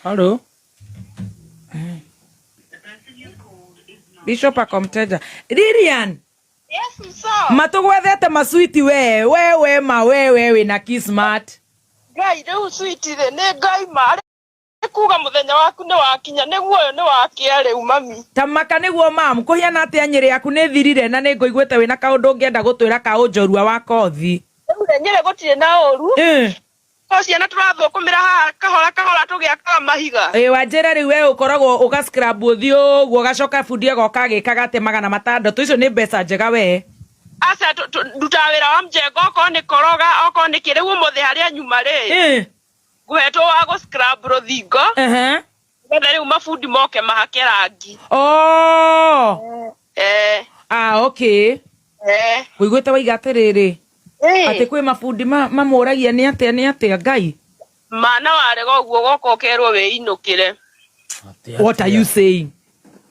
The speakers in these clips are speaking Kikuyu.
Hello. Bishop akomteja Lilian. Yes, mso. Matũgwethete maswiti we we we ma we we wĩna kismat. Ngai rĩu sweet rĩ nĩ Ngai ma rĩ kuga mũthenya waku nĩ wakinya, nĩguo ũyũ nĩ wakĩa rĩu mami. Ta maka nĩguo mam kũhiana atĩa nyĩrĩ yaku nĩ thirire na nĩ ngũiguĩte wĩna kaũndũ ũngĩenda gũtwĩra ka ũnjorua wa kothi. Rĩu rĩ Nyĩrĩ gũtirĩ na ũru. No ciana tũrathũkũmĩra haha kahora kahora tũgĩakaga mahiga. Ĩ wanjĩra rĩu we ũkoragwo ũga scrub ũthiũ ũguo ũgacoka bundi agoka agĩkaga atĩ 600, icio nĩ mbeca njega we. Aca, ndutaga wĩra wa mjengo, okorwo nĩ koroga, okorwo nĩ kĩ. Rĩu ũmũthĩ harĩa nyuma rĩ, ngũhetwo wa gũ scrub rũthingo nĩgetha rĩu mabundi moke mahake rangi. Oh. Eh. Ah, okay. Eh. Ngũiguĩte waiga atĩrĩrĩ atĩ kwĩ mabundi mamũragia nĩ atĩa nĩ atĩa Ngai. Mana warega ũguo ũgoka ũkerwo wĩinũkĩre. What are you saying?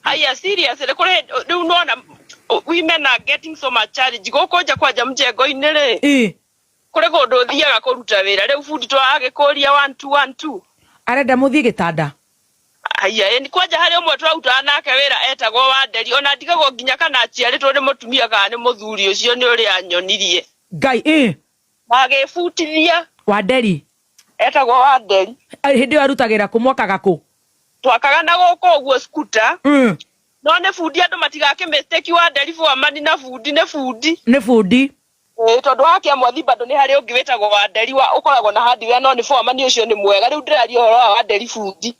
Haya, serious rĩ, kũrĩ rĩu nona women are getting so much challenge gũkũ nja kwanja mjengo-inĩ rĩ. Kũrĩ kũndũ ũthiaga kũruta wĩra, rĩu bundi twagĩkũria 1 2 1 2. Arenda mũthiĩ gĩtanda. Haya, ĩni kwanja harĩ ũmwe twarutaga nake wĩra etagwo Wanderi, ona ndigagwo nginya kana aciarĩtwo nĩ mũtumia kana nĩ mũthuri ũcio nĩ ũrĩa anyonirie. Ngai ĩ. Agĩbutithia. Wanderi. Etagwo Wanderi. Hĩndĩ ĩyo arutagĩra kũ, mwakaga kũ? Twakaga na gũkũ ũguo skuta. No nĩ bundi, andũ matigake mistake Wanderi foreman na bundi nĩ bundi. Nĩ bundi. Ĩĩ, tondũ wa Mwathi bado nĩ harĩ ũngĩ wĩtagwo Wanderi wa ũkoragwo na hardware, no nĩ foreman ũcio nĩ mwega. Rĩu ndĩraria ũhoro wa Wanderi bundi.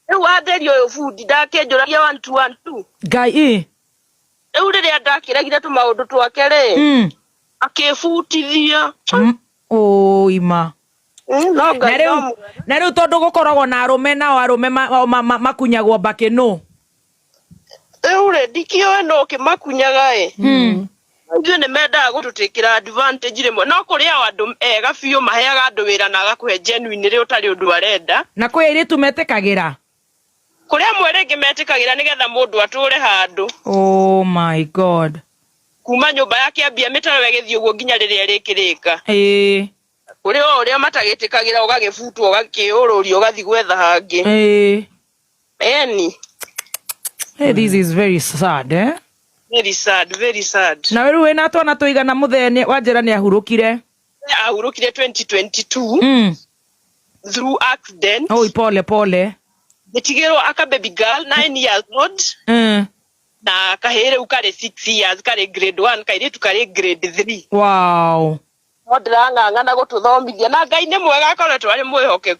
Rĩu Wanderi ũyũ bundi ndakĩnjũragia 1 2 1 2. Ngai ĩ. Rĩu rĩrĩa ndakĩregire tũmaũndũ twake rĩ, akĩbutithia. Ũima. No Na Ngai rĩu no mwega. Na rĩu tondũ gũkoragwo na arũme, nao arũme makunyagwo mbakĩ nũ? Rĩu rĩ ndikĩũĩ nũ ũkĩmakunyaga ĩ. Ithuĩ nĩ mendaga gũtũtĩkĩra advantage rĩmwe, no kũrĩ ao andũ ega biũ maheaga andũ wĩra na agakũhe genuine rĩ ũtarĩ ũndũ arenda. Na kwĩ airĩtu metĩkagĩra. Kũrĩ amwe rĩngĩ metĩkagĩra nĩgetha mũndũ atũre handũ. Oh my God. Kuma nyũmba yake ambia mĩtaro ĩgĩthiĩ ũguo nginya rĩrĩa ĩrĩkĩrĩka. Kũrĩ o ũrĩa matagĩtĩkagĩra ũgagĩbutwo ũgakĩũrũrio ũgathiĩ gwetha hangĩ. Eni. Hey, this is very sad, eh? Very sad, very sad. Na rĩu wĩna twana tũigana mũthee wanjĩra nĩ ahurũkire? Ahurũkire 2022. Through accident. Oi, pole pole. Ngĩtigĩrwo aka baby girl 9 years old. Na kahĩĩ rĩu karĩ 6 years, karĩ grade 1, kairĩtu karĩ grade 3. Wow. No ndĩrang'ang'ana gũtũthomithia na Ngai nĩ mwega, akoretwo arĩ mwĩhokeku.